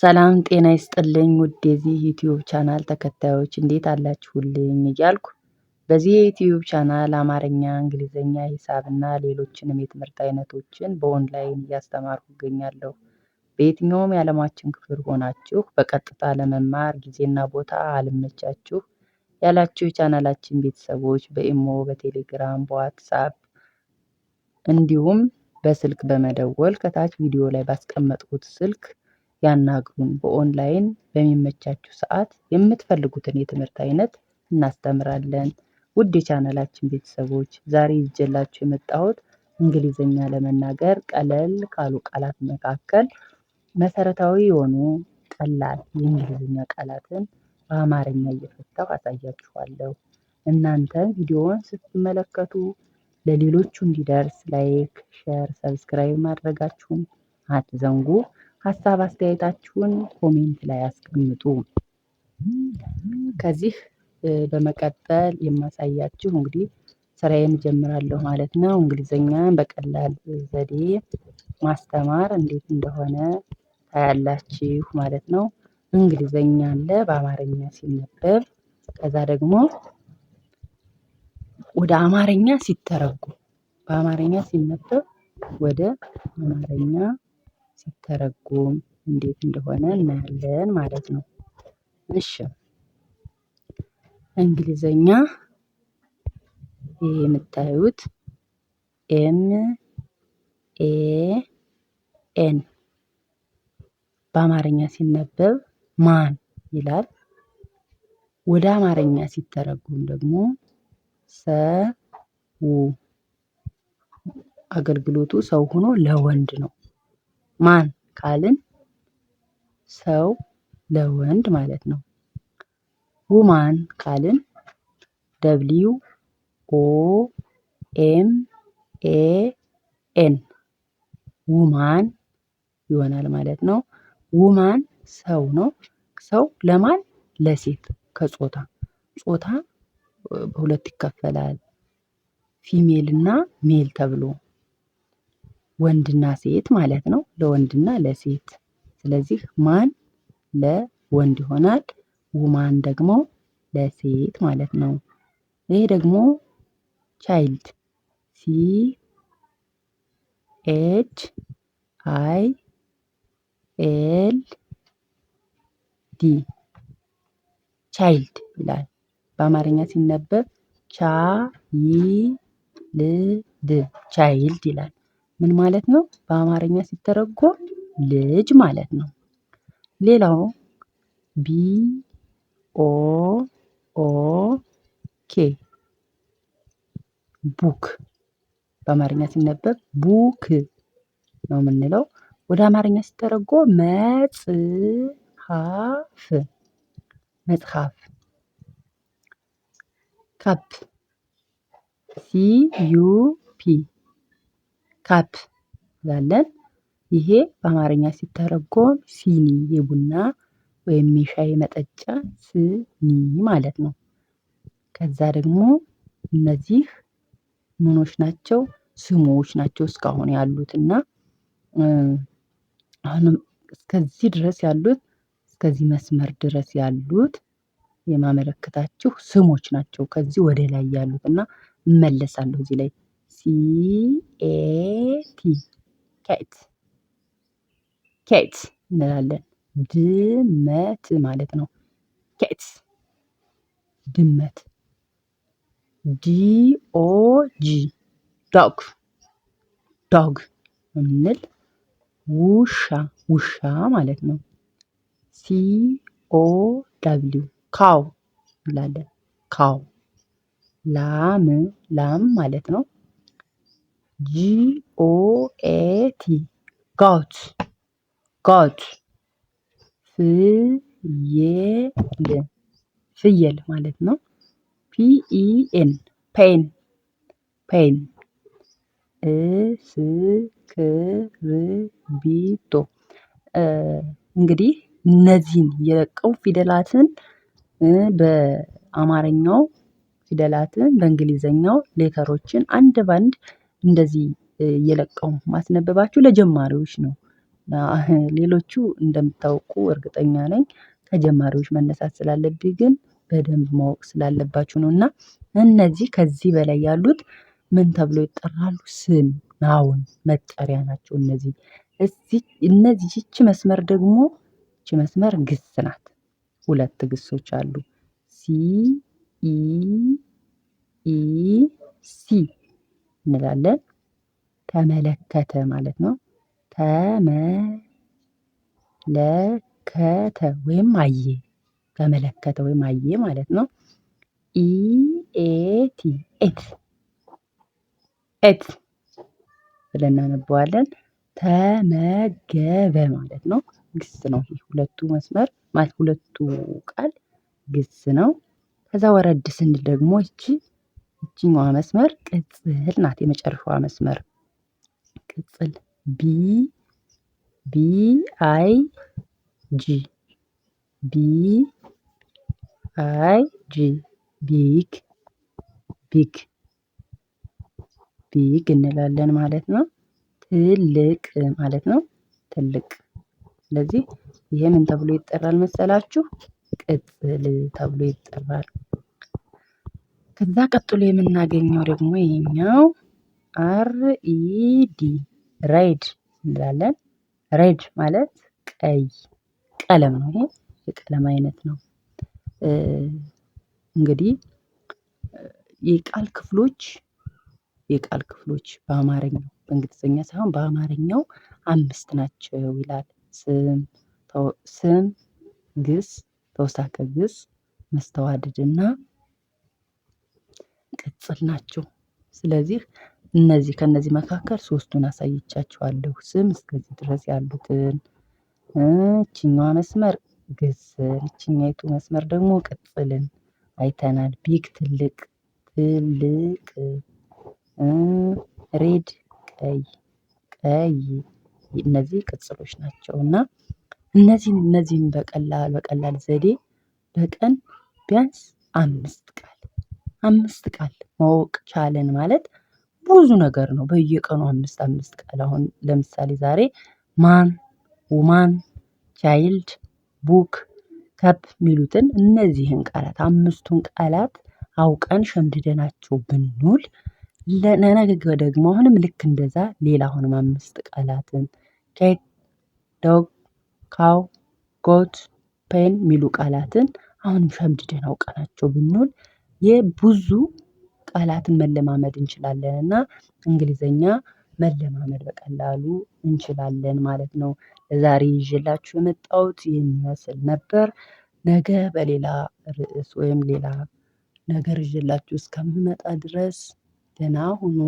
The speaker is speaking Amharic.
ሰላም ጤና ይስጥልኝ ውድ የዚህ YouTube channel ተከታዮች፣ እንዴት አላችሁልኝ እያልኩ በዚህ የ YouTube channel አማርኛ፣ እንግሊዝኛ፣ ሂሳብና ሌሎችንም የትምህርት አይነቶችን በኦንላይን እያስተማርኩ እገኛለሁ። በየትኛውም የዓለማችን ክፍል ሆናችሁ በቀጥታ ለመማር ጊዜና ቦታ አልመቻችሁ ያላችሁ የቻናላችን ቤተሰቦች በኢሞ፣ በቴሌግራም፣ በዋትሳፕ እንዲሁም በስልክ በመደወል ከታች ቪዲዮ ላይ ባስቀመጥኩት ስልክ ያናግሩን። በኦንላይን በሚመቻችሁ ሰዓት የምትፈልጉትን የትምህርት አይነት እናስተምራለን። ውድ የቻናላችን ቤተሰቦች፣ ዛሬ ይዤላችሁ የመጣሁት እንግሊዝኛ ለመናገር ቀለል ካሉ ቃላት መካከል መሰረታዊ የሆኑ ቀላል የእንግሊዝኛ ቃላትን በአማርኛ እየፈታሁ አሳያችኋለሁ። እናንተ ቪዲዮውን ስትመለከቱ ለሌሎቹ እንዲደርስ like፣ share፣ subscribe ማድረጋችሁን አትዘንጉ። ሀሳብ አስተያየታችሁን comment ላይ አስቀምጡ። ከዚህ በመቀጠል የማሳያችሁ እንግዲህ ስራዬን እጀምራለሁ ማለት ነው። እንግሊዘኛን በቀላል ዘዴ ማስተማር እንዴት እንደሆነ ታያላችሁ ማለት ነው። እንግሊዘኛ አለ በአማርኛ ሲነበብ፣ ከዛ ደግሞ ወደ አማርኛ ሲተረጎም፣ በአማርኛ ሲነበብ ወደ አማርኛ ሲተረጎም እንዴት እንደሆነ እናያለን ማለት ነው። እሺ፣ እንግሊዘኛ ይሄ የምታዩት MAN በአማርኛ ሲነበብ man ይላል። ወደ አማርኛ ሲተረጎም ደግሞ ሰው፣ አገልግሎቱ ሰው ሆኖ ለወንድ ነው። Man ካልን ሰው ለወንድ ማለት ነው። Woman ካልን WOMAN woman ይሆናል ማለት ነው። Woman ሰው ነው። ሰው ለማን? ለሴት። ከጾታ ጾታ በሁለት ይከፈላል። Female እና male ተብሎ፣ ወንድና ሴት ማለት ነው። ለወንድና ለሴት። ስለዚህ man ለወንድ ይሆናል። Woman ደግሞ ለሴት ማለት ነው። ይሄ ደግሞ child፣ CHILD child ይላል። በአማርኛ ሲነበብ ቻይልድ child ይላል። ምን ማለት ነው? በአማርኛ ሲተረጎም ልጅ ማለት ነው። ሌላው BOOK book፣ በአማርኛ ሲነበብ book ነው የምንለው። ወደ አማርኛ ሲተረጎም መጽሐፍ መጽሐፍ። Cup፣ CUP cup እንላለን። ይሄ በአማርኛ ሲተረጎም ሲኒ፣ የቡና ወይም የሻይ መጠጫ ስኒ ማለት ነው። ከዛ ደግሞ እነዚህ ምኖች ናቸው? ስሞች ናቸው እስካሁን ያሉት። እና አሁንም እስከዚህ ድረስ ያሉት፣ እስከዚህ መስመር ድረስ ያሉት የማመለክታችሁ ስሞች ናቸው። ከዚህ ወደ ላይ ያሉት እና እመለሳለሁ እዚህ ላይ። CAT cat cat እንላለን። ድመት ማለት ነው። Cat ድመት። DOG dog dog የምንል ውሻ ውሻ ማለት ነው። COW cow እንላለን። Cow ላም ላም ማለት ነው። GOAT goat goat ፍየል ፍየል ማለት ነው። PEN pen pen። እስክርቢቶ። እንግዲህ እነዚህን የለቀው ፊደላትን በአማርኛው ፊደላትን በእንግሊዘኛው letter ኦችን አንድ ባንድ እንደዚህ እየለቀው ማስነበባችሁ ለጀማሪዎች ነው። ሌሎቹ እንደምታውቁ እርግጠኛ ነኝ። ከጀማሪዎች መነሳት ስላለብኝ ግን በደንብ ማወቅ ስላለባችሁ ነው። እና እነዚህ ከዚህ በላይ ያሉት ምን ተብሎ ይጠራሉ? ስም noun መጠሪያ ናቸው። እነዚህ እዚህ እነዚህ ይቺ መስመር ደግሞ ይቺ መስመር ግስ ናት። ሁለት ግሶች አሉ። C E E C እንላለን። ተመለከተ ማለት ነው። ተመለከተ ወይም አየ፣ ተመለከተ ወይም አየ ማለት ነው። E A T ate፣ ate ብለን እናነበዋለን። ተመገበ ማለት ነው። ግስ ነው። ይህ ሁለቱ መስመር ማለት ሁለቱ ቃል ግስ ነው። ከዛ ወረድ ስንል ደግሞ ይቺኛዋ መስመር ቅጽል ናት። የመጨረሻዋ መስመር ቅጽል B B I G፣ B I G big፣ big፣ big እንላለን ማለት ነው። ትልቅ ማለት ነው። ትልቅ። ስለዚህ ይሄ ምን ተብሎ ይጠራል መሰላችሁ? ቅጽል ተብሎ ይጠራል። ከዛ ቀጥሎ የምናገኘው ደግሞ ይሄኛው R E D red እንላለን። Red ማለት ቀይ ቀለም ነው። ይሄ የቀለም አይነት ነው። እንግዲህ የቃል ክፍሎች በአማርኛው፣ በእንግሊዘኛ ሳይሆን በአማርኛው አምስት ናቸው ይላል። ስም፣ ግስ፣ ተውሳከ ግስ፣ መስተዋድድ እና ቅጽል ናቸው። ስለዚህ ከእነዚህ መካከል ሶስቱን አሳይቻችኋለሁ። ስም እስከዚህ ድረስ ያሉትን፣ ይቺኛዋ መስመር ግስን፣ ይቺኛይቱ መስመር ደግሞ ቅጽልን አይተናል። Big ትልቅ፣ ትልቅ፣ red ቀይ፣ ቀይ እነዚህ ቅጽሎች ናቸው። እና እነዚህን በቀላል በቀላል ዘዴ በቀን ቢያንስ 5 ቃል 5 ቃል ማወቅ ቻለን ማለት ብዙ ነገር ነው። በየቀኑ አምስት አምስት ቃል፣ አሁን ለምሳሌ ዛሬ man፣ woman፣ child፣ book፣ cup የሚሉትን እነዚህን ቃላት አምስቱን ቃላት አውቀን ሸምድደናቸው ብንውል፣ ለነገ ደግሞ አሁንም ልክ እንደዛ ሌላ አሁንም አምስት ቃላትን cat፣ dog፣ cow፣ goat፣ pen የሚሉ ቃላትን አሁንም ሸምድደን አውቀናቸው ብንውል የብዙ ቃላትን መለማመድ እንችላለን እና እንግሊዘኛ መለማመድ በቀላሉ እንችላለን ማለት ነው። ለዛሬ ይዤላችሁ የመጣሁት ይህን ይመስል ነበር። ነገ በሌላ ርዕስ ወይም ሌላ ነገር ይዤላችሁ እስከምመጣ ድረስ ደህና ሁኑ።